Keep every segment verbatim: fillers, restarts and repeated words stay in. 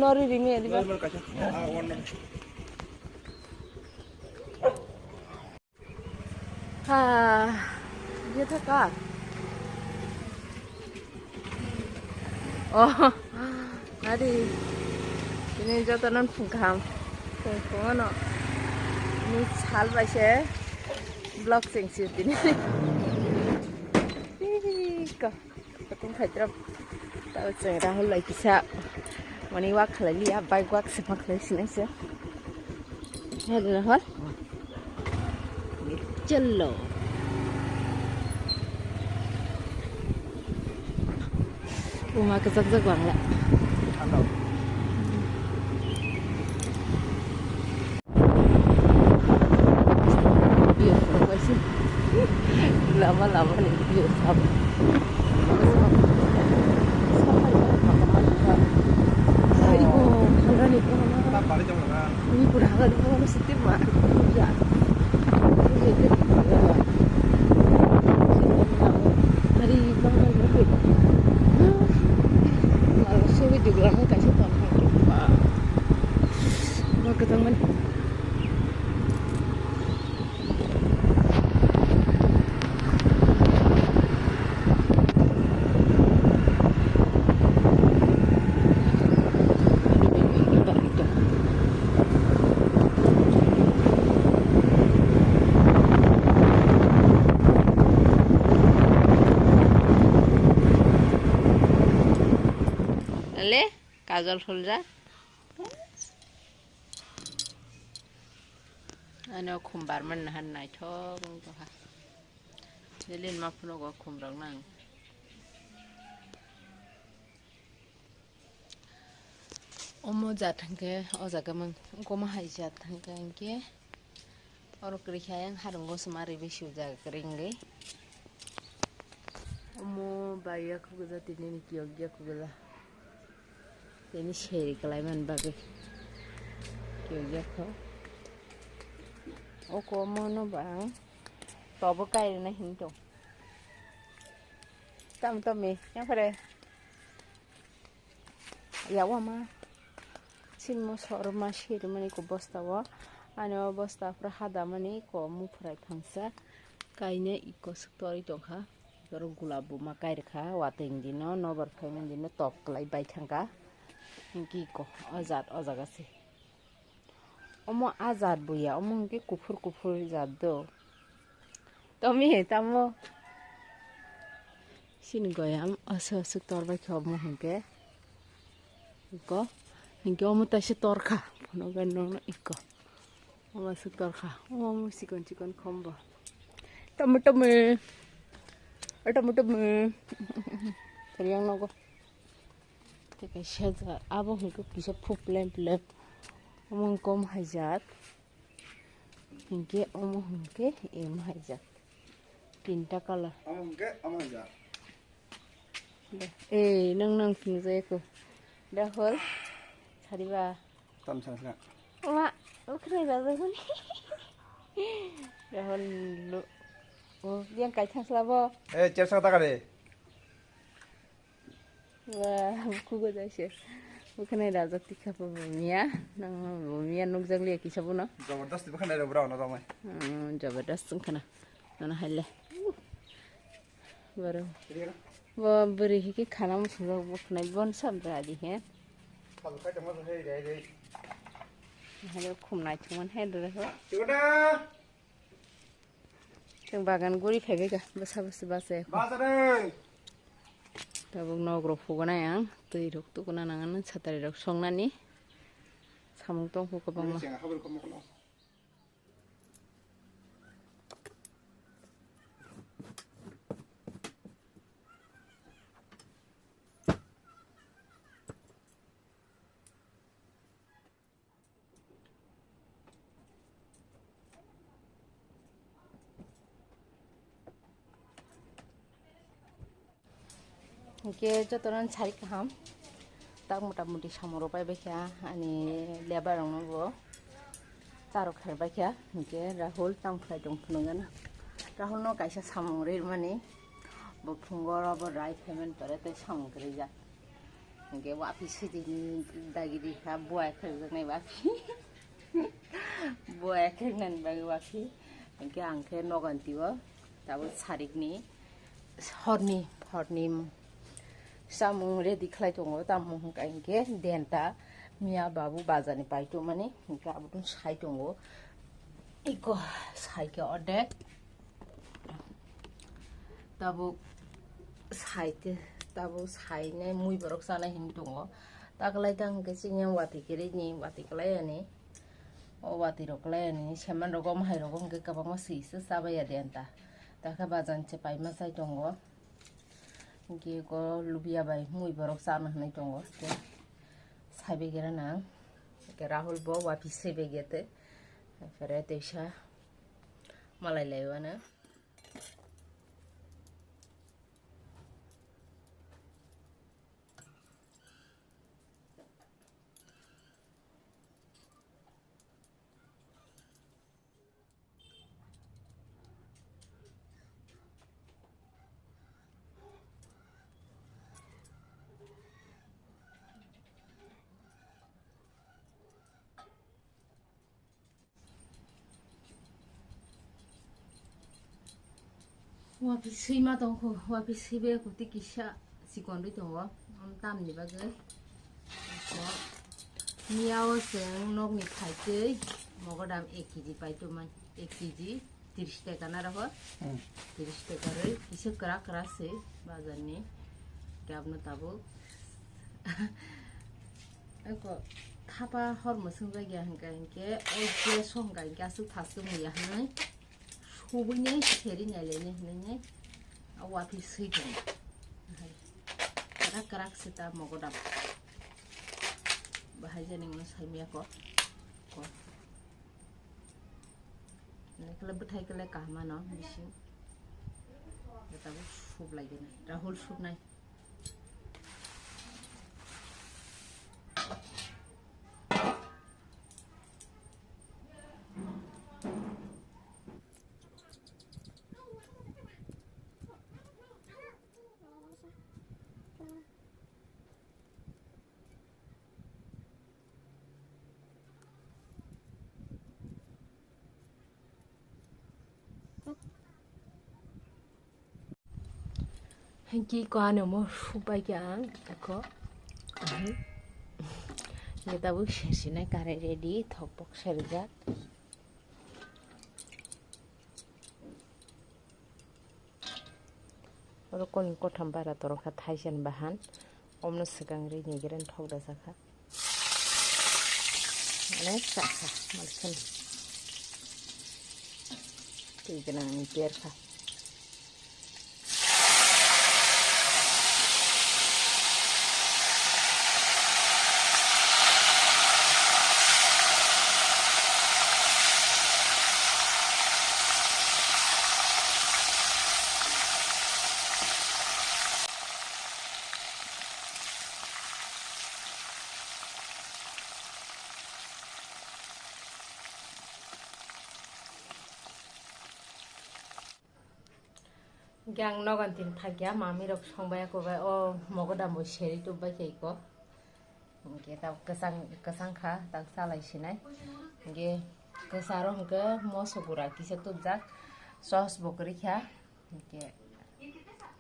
Nori rimi adi ba. Normal kaisa. Ah, one number. Ha, dia tak kak. Oh, adi. Ini joto non phung kaham. Phung phung ano. Ini sal bai se vlog sing sir tini. Ih, kok. Patung khaidrop. Tao chwng Rahul lai kisa. Mani walk khlai liya, bike walk se ma khlai sinai se. Hadi na hor. Chalo. Uma kajak jak bangla. Lama lama ni video sab. Hari ko, hari ko. Ini pura hari ko, mesti ma. Ya. Hari bang bang bang. Malah suwi juga kaisa tong. Wah, ketang man. Ale, kajol solja. Ano khumbar man nahan naithok wng tongkha. Jelin ma phunugo khum rok nang. Omo jat hwnkhe o jaga mang, omo hai jat hwnkhe, hwnkhe oro kwrwi khe ayang harwngo se ma rwui swijak kwrwi wngwi. Omo bai yakhugwi jatini ni kiyok yakhugwi la. Tini seri kwlai man bagwi kiyok yakho. O komo no bang tobo kairina hinto. Tam tam me yang pare. Yawa ma. Sinmo sorma sirmani ko bosta o. Ani o bosta pura hada mani ko muphrai phangsa. Kaina iko suktori tongkha. Oro gulab bo ma kairikha. Watwi dino nobar phaimani dino tok kwlai bai thangkha. Hingke iko o jat o jaga se. Omo a jat bo ya, omo hwnkhe kuphur kuphur jat do. Tomi he tamo. Sini goyam aswk aswk tor bai khe omo hwnkhe. Iko hwnkhe omo taisa tor kha. Phunukgwi nokno iko. Omo aswk tor kha. Omo sikon sikon khom bo. Tomo tomo. Tomo tomo. Riyang nogo. Tei kaisa jat, abo hwnkhe kisa phu plem plem. Omo hwnkhe omo hai jat. Hwnkhe omo hwnkhe emo hai jat. Tinta colour. Omo hwnkhe omo hai jat. Ei, nang nang sinijak eko. Dahol. Sariba. Tam sang sang. Oma, okhre rajak huni. Dahol lo. O, yang kai thang sla bo. Eh, chersa ta kare. Wah, buku gajai se. Bukanai rajak tikha pa bumia. Nang bumia nukjak liya kisa bono. Jabardast bukanai rok brao no romai. Hmm, jabardast wngkhana. Nono haile. Baro. Bo bwrwi hiki khana muchungjak bukanai bon sam bradi he. Haile khum naithokman he dore ho. Chwng bagan guri phaibaikha bwsa bwsa bachai. Tabuk nok rok phugunai ang, twi rok tukuna nangan, satari rok songnani samung tongkhu kwbangma. Hwnkhe jotono sari kaham, tak mota moti samung rok pai baikha ani lebar rokno bo. Tarok kherbai kha, hinkhe Rahul tamo khlai tong phunukgana. Rahul no kaisa samung ri mani, bo phungo oro bo rai payment pore tei samung kwrwi jak. Hinkhe wapi sidi ni dagi di kha, buai khwrwknai wapi. Buai khwrwknani bagwi wapi. Hinkhe ang khe nogan tio, tabuk sarikni horni, horni samung ready khlai tongo, tamo hwnkha hinkhe denta miya babu bazar ni pai tongmani, hinkhe abono sai tongo, iko sai khe ordek, tabuk sai khe, tabuk sainai mui borok chanai hinwi tongo, taklai tang hinkhe chini watwi kwrwini watwi kwlai yani, o watwi rok kwlai yani, seman rok, o mahai rok hinkhe kwbangma swi se chabaiya denta, takhe bazar ni se paima chai tongo. Hinkhe eko lubia bai mui borok chana hinwi tongo. Hinkhe sai begera nang. Hinkhe Rahul bo wapi se begete. Phere teisa malai lai wano. Wapi swima tongkho, wapi swibe kuti kisa chikon rwi tongo, tamni bagwi. Miyao chwng nokni phaitwi mogodam ek kg pai tongmani, ek kg. Tiris taka na raho. Hmm. Tiris taka rwi kisa kwrak kwrak se bazar ni. Khe abno tabuk. Eko thapa hor mwswng jakya hwnkha hinkhe o gas o hwnkha hinkhe aswk thaswk muya hwnwi. Subui nai seri nai lai nai hwnwi nai. A wapi swi tongo. Kwrak kwrak se ta mogodam. Bahai jani ngono saimya ko. Ko. Nai khle bwthai khle kaham ano bising. Tabuk sup lai gana. Rahul supnai. Hingke ko ano mo supai khe ang eko. Nge tabuk sersinai karai ready thok bok serjak. Oro koni kotham bara torok kha thaisani bahan. Omno swkang ri ni gren thok da sakha. Mane sakha, mane khen. Twi gwnang ni per kha. Hingke ang nogon tin phakya, mami rok songbai ako bai, o mogodam bo seri tubbai khe iko. Hingke tabuk kwchang, kwchang kha, tabuk chalai sinai. Hingke kwcharo hingke moso gura kisa tubjak, sos bo kwrwi kha. Hingke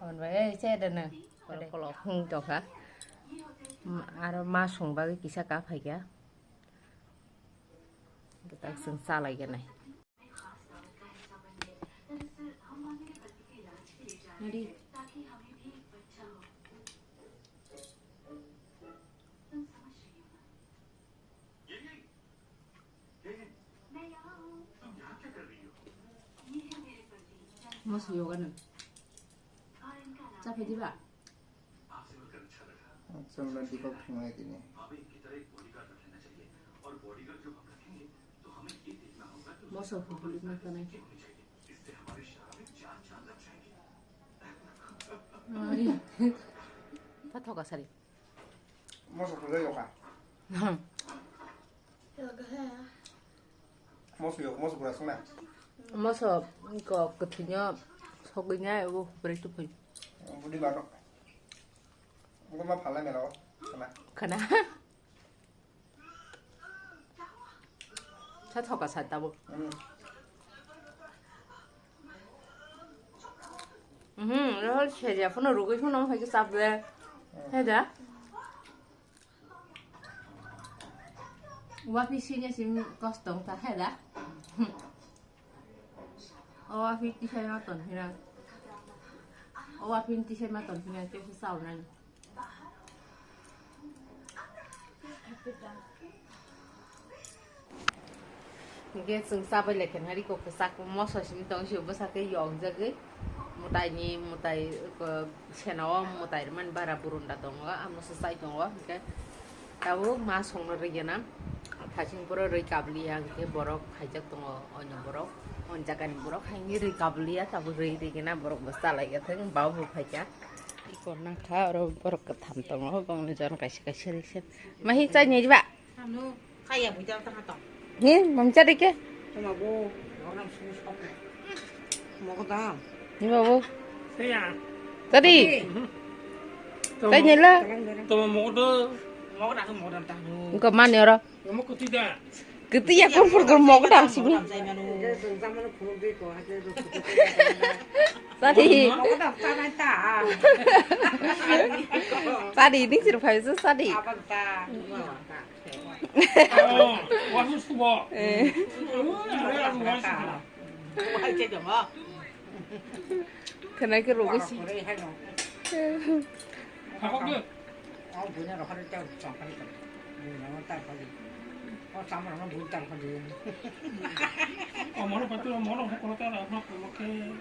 aboni bai, ei, che de nang. Oro kolok hung tongkha. Aro ma song bagwi kisa ka phaikha. Hingke tabuk chwng chalai gwnai. Moso yoga nang. Cha phai diba? Chwngno dikok thungnai tini. Moso phuluk ma kanai. Ari. Ta thoka sari. Moso phuluk yoka. Hmm. Yoga he. Moso yok, moso gura sung na. Moso ko kwthwino sogwi nai, o hubrai tubui. Budi maro. Ngo ma phalai mela o. Khana. Khana. Sa thoka sa tabo. Hmm. Mhm, rohol seja phano rugwi phano hai ke chap de. Hmm. Hai da. Wapi sini sim kostong ta hai da. O wapi tisai ma ton hina. O wapi tisai ma ton hina ke sa sa nai. Hingke chwng chabai lai khe nari kok kwchak moso simi tong sio bwsa khe yokjagwi mwtai ni mwtai, uh, sena o mwtai rwmani bara burunda tongo, amo se chai tongo hingke tabuk ma songno rwgena thaching poro rwi kabliya hingke borok khaijak tongo, onyo borok, o jaga ni borok haini rwi kabliya tabuk rwi rwgena borok bo chalai ya thang bau bo phaikha. Iko nangkha oro borok kwtham tongo, bongni jon kaisa kaisa rikse. Mahi chai ni ba? Anu, kaya buja ta hato. Ni, mam chari ke? Tuma bo, orang sini sop. Mo ko dam. Ni ba bo? Saya. Tadi. Mhm. Chai ni la? Tuma mo ko do. Mo ko da mo ko dam ta. Ko mani oro. Kwtwi ya kung phur kung mok dam simi. Sadi. Sadi ni sir phai su sadi. Kena ke rogo si.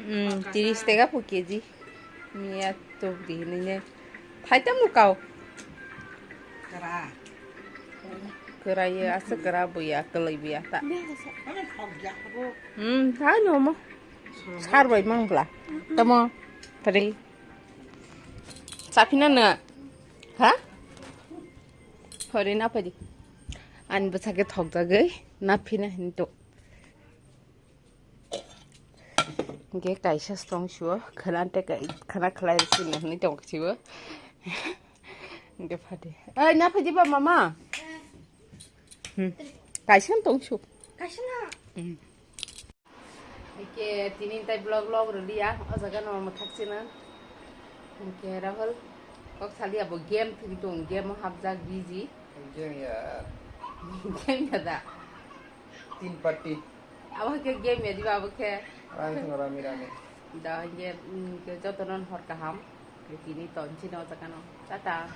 Hmm, tiris taka po keji. Miya to di hinine. Thaitam no kau. Kera. Kera ye asa kera buya, kelai buya ta. Hmm, thai no mo. Sar bai mang bla. Tamo. Tadi. Sapina na. Ha? Hori na padi. Ani bwsake thokjagwi na phina hinto. Hingke kaisa stong sio khana te khana khlai sini hinui tong sio. Hingke phadi. Ai na phadi ba mama. Hmm. Kaisa tong sio. Kaisa na. Hmm. Hingke tini tai vlog vlog rwliya, o jaga no mwthak chino. Hingke Rahul kok saliya bo game thwgwi tong, game o hapjak busy. Game ya. Game ya da. Tin party. Abo ke game ya diba abo ke. Rang sung rami rami. Da hingke, hingke joto non hor kaham. Tini ton chino o jaga no. Tata.